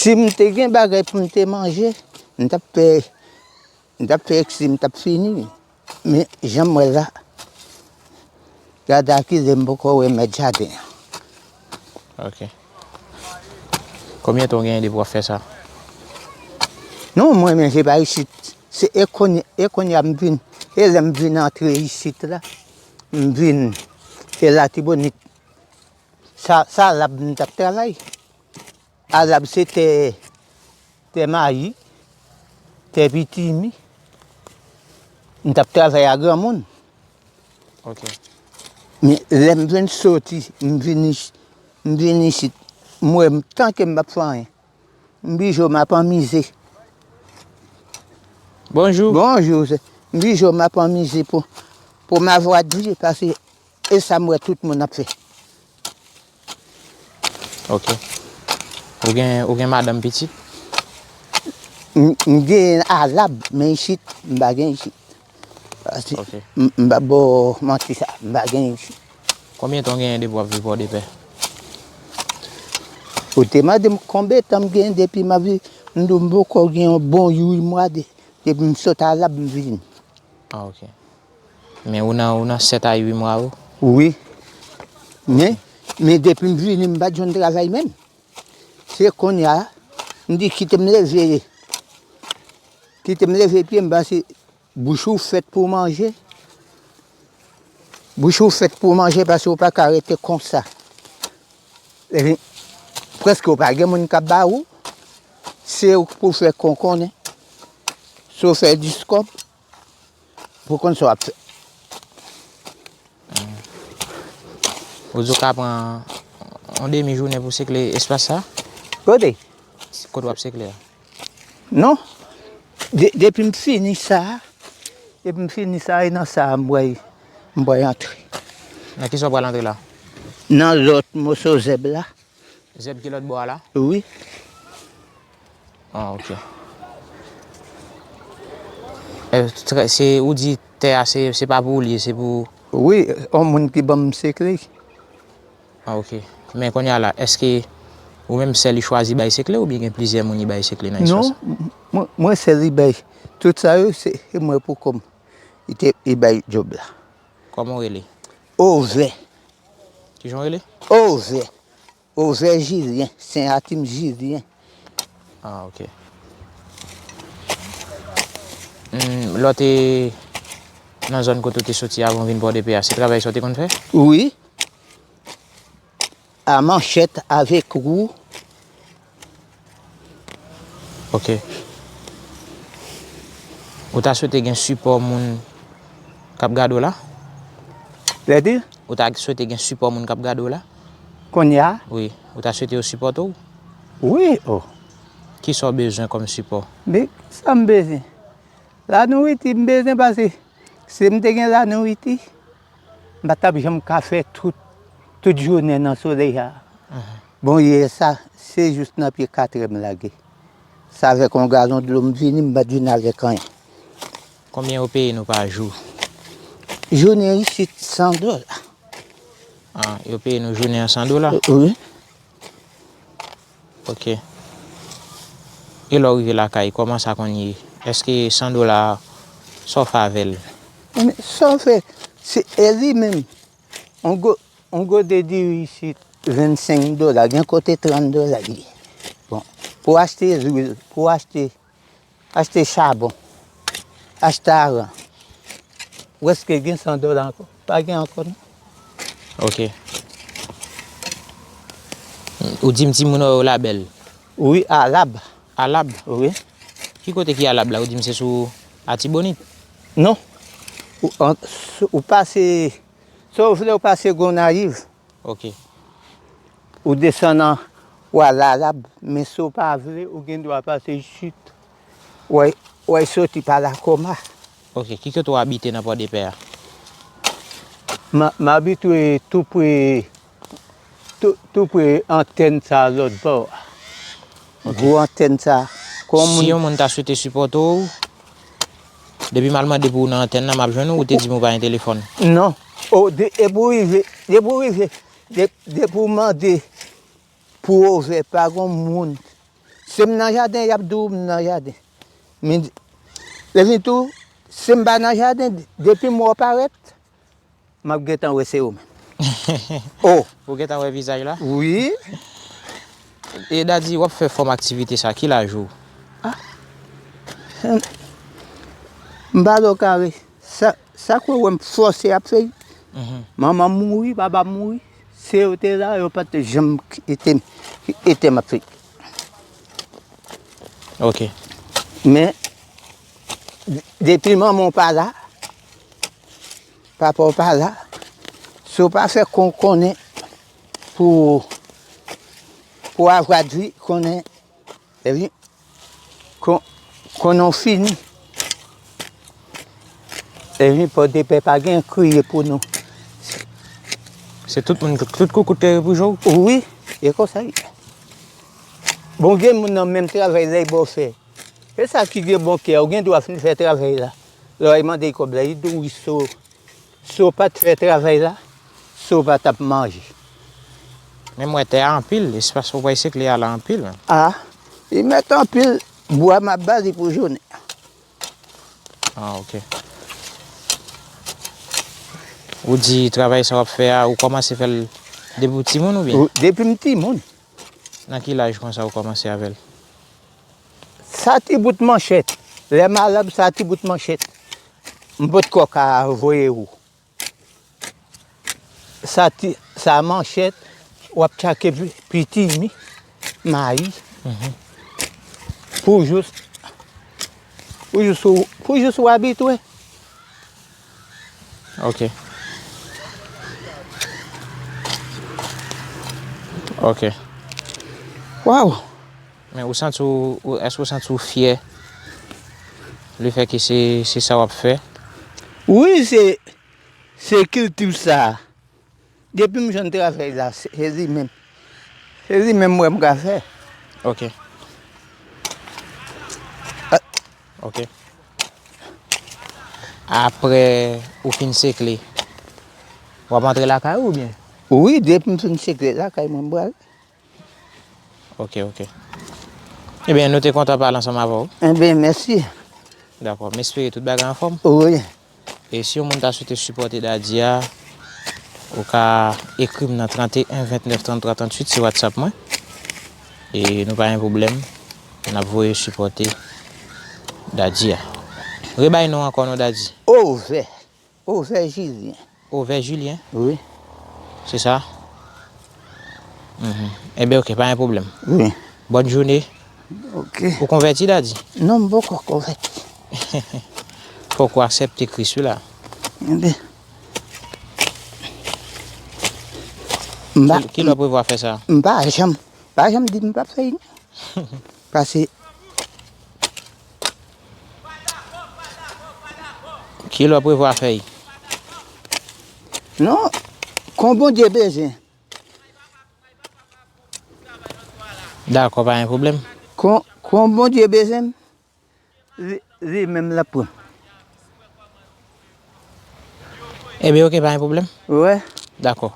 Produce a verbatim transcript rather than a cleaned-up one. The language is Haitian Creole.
Si m te gen bagay pou m te manje, m t ap fè, m t ap fè ekse, m t ap fini. Men, jan m wè la, gade akize m poko wè mèt jaden an. Ok. Konbyen tan w genyen depi w ap fè sa? Non, mwen menm, se pa isit. Se e kounye, e kounye a m vin. E lè m vin antre isit la, m vin. Se Latibonit. Sa, sa alab m t ap travay. Alab se tè, tè mayi, tè pitimi. M t ap travay a granmoun. Ok. Men lè m vin soti, m vin, ich- m vin isit, m wè m tanke m p ap fè anyen. M bijo m ap anmize. Bonjou. Bonjou. M bijo m ap anmize pou, pou m avwa di, paske e sa m wè tout moun ap fè. Ok. Ou gen, ou gen madanm, pitit? M m gen alab, men isit, m pa gen isit. Paske Ok. m m pa ba w manti sa, m pa gen isit. Konbyen tan w genyen depi w ap viv Pòdepè? Ou te mande m konbyen tan m gen depi m ap viv, m di w m poko gen yon bon uit mwa de, depi m sot alab m vini. Ah, ok. Men ou nan, ou nan sèt a uit mwa ou? Wi. Men, men depi m vini, m pa t jwenn travay menm. Se kounye a, m di kite m leve, kite m leve pye m, paske bouch ou fèt pou manje. Bouch ou fèt pou manje, paske ou pa ka rete konsa. E, prèske ou pa gen moun k ap ba ou. Se ou k pou fè konkonnen. Si w fè dis kòb, pou konn sa w ap fè. Ou di w ka pran yon demi jounen pou sekle espas sa? Kote? Kote w ap sekle a? Non. De- depi m fini sa, depi m fini sa, e nan sa a m pral, m pral antre. Nan kisa w pral antre la? Nan lòt moso zèb la. Zèb ki lòt bò a la? Wi. Ah, ok. E, trè- se, ou di tè a se, se pa pou ou li ye, se pou... Wi, yon moun ki ban m sekle. Ah, ok. Men kounye a la, èske ou menm sèl li chwazi bay sekle oubyen gen plizyè moun li bay sekle nan espas sa? Non, mwen, mwen sèl li bay. Tout sa yo, se se mwen pou kò m. Li te, li bay djòb la. Kòman w rele? Ovè. Kijan w rele? Ovè. Ovè Jilyen, Sen Atim Jilyen. Ah, ok. Hmm, lè w te nan zòn kote w te soti avan w vin Pòdepè a, se travay sa w te konn fè? Wi. A manchèt avèk wou. Ok. Ou ta swete gen sipò moun k ap gade w la? Sètadi? Ou ta swete gen sipò moun k ap gade w la? Kounye a? Wi. Ou ta swete yo sipòte w? Wi, o. Kisa w bezwen kòm sipò? Men sa m bezwen? Lanouriti m bezwen, paske si m te gen lanouriti, m pa t ap janm ka fè tout, tout jounen nan solèy a. Bon, yè sa, se jis nan pye katrè m lage. Se avèk yon galon dlo m vini, m pa t vin avèk anyen. Konbyen yo peye nou pa jou? Jounen isit, san dola. Ah, yo peye nou jounen an san dola? Wi. Ok. E lè w rive lakay, kòman sa konn ye? Èske san dola a, sa w fè avè l? Men sa w fè, se e li menm. On go, on gode diri isit, vennsenk dola, gen kote trant dola li ye. Bon, pou achte lwil, pou achte, achte chabon, achte aran, prèske gen san dola ankò. Pa gen ankò, non. Ok. Ou di m timoun ou yo Labèl? Wi, Alab. Alab? Wi. Ki kote ki Alab la? Ou di m se sou Atibonit? Non. Ou, an, ou pase, sa w vle, ou pase Gonayiv. Ok. Ou desann an, w al Alab, men si w pa vle, ou gen dwa pase isit. W al, w al soti pa Lakoma. Ok, ki kote w abite nan Pòdepè a? M, m abite tou pre, tou, tou pre antèn sa lòt bò a. Gwo antèn sa. Kon Si moun yon moun ta swete sipòte w, depi m al mande pou ou nan antèn nan, m ap jwenn ou, ou te di m ou pa gen telefòn. Non. O, de, depi w rive, depi w rive, de, depi w mande pou Ovè, pa gon moun Se m nan jaden, y ap di w m nan jaden. Men, lè vin tou, se m pa nan jaden, depi m wè w parèt, m ap gentan wè se ou menm. Oh! Ou gentan wè vizaj la? Wi. E Daddy, w ap fè fòm aktivite sa, ki laj ou? Ah. M pa lo kare. Sa, sa k wè m fòse ap fè. Mhm. Manman m mouri, papa m mouri. Se yo te la, yo pa t janm kite m, kite m ap fè. Ok. Men, depi manman w pa la, papa w pa la, si w pa fè kon konnen pou, pou avwa di konnen, epi kon, konnen w fini. Epi Pòdepè pa gen kriye pou nou. Se tout moun, tout koukout ki pou jwe w? Wi, e konsa l ye. Bon, gen moun nan menm travay la, e ba w fè. E sa ki gen bon kè, ou gen dwa fin fè travay la. Lè w al mande kòb la, li di w wi, so, so w pa t fè travay la, so w pa t ap manje. Men m wè tè a anpil, espas ou wè se kle a la anpil. A, li mèt anpil, bwa m ap ba li pou jounen. Ah, ok. Ou di travay sa w ap fè a, ou kòmanse fè l depi w timoun oubyen? Ou, depi m timoun. Nan ki laj konsa ou kòmanse avè l? Sa ti bout manchèt. Lè malab, sa ti bout manchèt. M potko ka voye ou. Sa ti, sa manchèt, w ap tchake pi-, pitimi, mayi. Mhm. Pou jous, pou jous ou, pou jous ou abitwe. Ok. Ok. Waw! Men ou santi w, ou, èske ou santi w fyè lefètke se, se sa w ap fè? Wi, se, se kilti sa. Depi m jwenn travay la, se, se li menm. Se li menm m wè m ka fè. Ok. Ah. Ok. Apre ou fin sekle, w ap antre lakay ou oubyen? Wi, depi m fin sekle lakay mwen, m pral. Ok, ok. Ebyen, nou te kontan pale ansanm avè w. Ebyen, mèsi. Dakò, m espere tout bagay anfòm. Wi. E si yon moun ta swete sipòte Daddy a, ou ka ekri m nan trannteyen ventnèf tranntwa tranntuit, se WhatsApp mwen. E nou pa gen pwoblèm, n ap voye sipòte Daddy a. Rebay non ankò non, Daddy. Ovè. Ovè Jilyen. Ovè Jilyen? Wi. Se sa? Mhm. Enben, ok, pa gen pwoblèm. Wi. Bòn jounen. Ok. Ou konvèti, Daddy? Non, m poko konvèti. Fòk ou aksepte Kris wi la. Enben. M pa, ki, ki lè w prevwa fè sa? M pa janm, pa janm di m p ap fè l. Pase. Ki lè w prevwa fè l? Non, kon Bondye bezwen. Dakò, pa gen pwoblèm. Kon, kon Bondye bezwen, li, li menm l ap pran. Ebyen, ok, pa gen pwoblèm. Wi. Dakò.